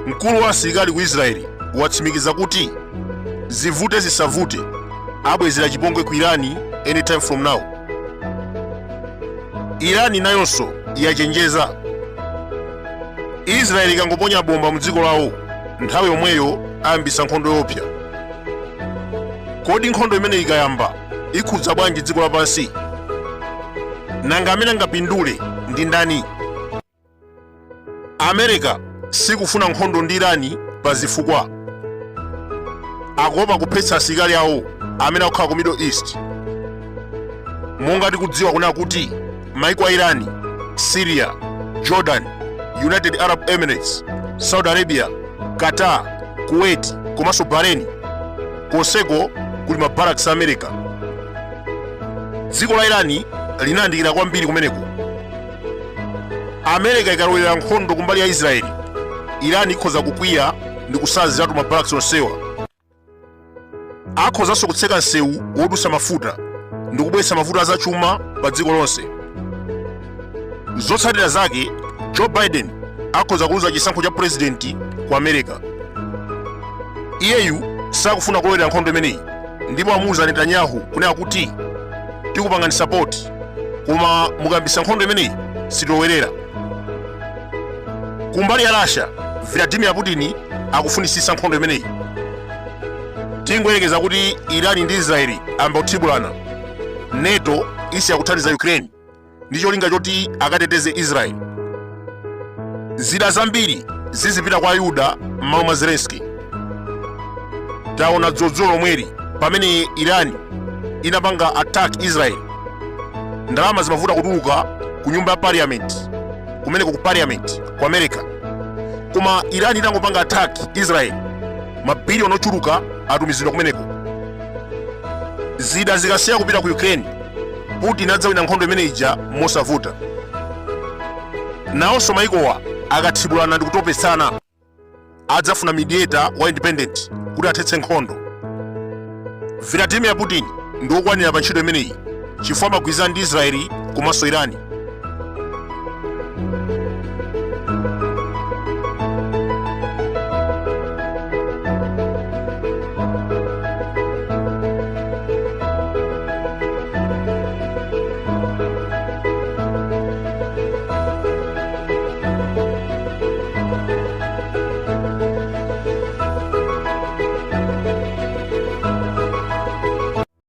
Mkulu wa asilikali ku Israeli watsimikiza kuti zivute zisavute abwezera chipongwe ku Irani anytime from now. Irani nayonso yachenjeza Israeli ikangoponya bomba mu dziko lawo, nthawi yomweyo ayambisa nkhondo yoopsa. Kodi nkhondo imeneyi ikayamba ikhudza bwanji dziko lapansi? Nanga amene angapindule ndi ndani? America sikufuna nkhondo ndi Irani pa zifukwa. Akuopa kuphetsa asilikali awo amene akukhala ku Middle East. Monga tikudziwa kunena kuti maiko a Irani, Syria, Jordan, United Arab Emirates, Saudi Arabia, Qatar, Kuwait komanso Bahrain, konseko kuli ma barracks a America. Dziko la Irani linayandikira kwambiri kumeneko. America ikalowelera nkhondo kumbali ya Israeli, Iran ikhoza kukwiya ndi kusaziratu ma barracks onsewa. Akhozanso kutseka msewu wodutsa mafuta ndi kubweretsa mavuto azachuma pa dziko lonse. Zotsatira zake, Joe Biden akhoza kuluza chisankho cha purezidenti ku America. Iyeyu sakufuna kulowelera nkhondo imeneyi ndipo amuuza Netanyahu kunena kuti tikupangani support, koma mukayambisa nkhondo imeneyi sitilowerera. Kumbali ya Russia, Vladimir Putin akufunisisa nkhondo imeneyi. Tingoyerekeza kuti Iran ndi Israeli ayamba kuthibulana, NATO isiya kuthandiza Ukraine ndi cholinga choti akateteze Israel. Zida zambiri zizipita kwa Ayuda m'malo mwa Zelensky. Taona dzulo lomweli pamene Iran inapanga attack Israel, ndalama zimavuta kutuluka ku nyumba ya parliament kumeneko ku parliament ku America, koma Iran itangopanga attack Israel, mabiliyoni ochuluka atumizidwa kumeneko. Zida zikasiya kupita ku Ukraine, Putin adzawina nkhondo imene ija mosavuta. Nawonso maikowa akathibulana ndi kutopetsana, adzafuna mediator wa independent kuti athetse nkhondo. Vladimir Putin ndi wokwanira pa ntchito imeneyi chifukwa amagwirizana ndi Israeli komanso Irani.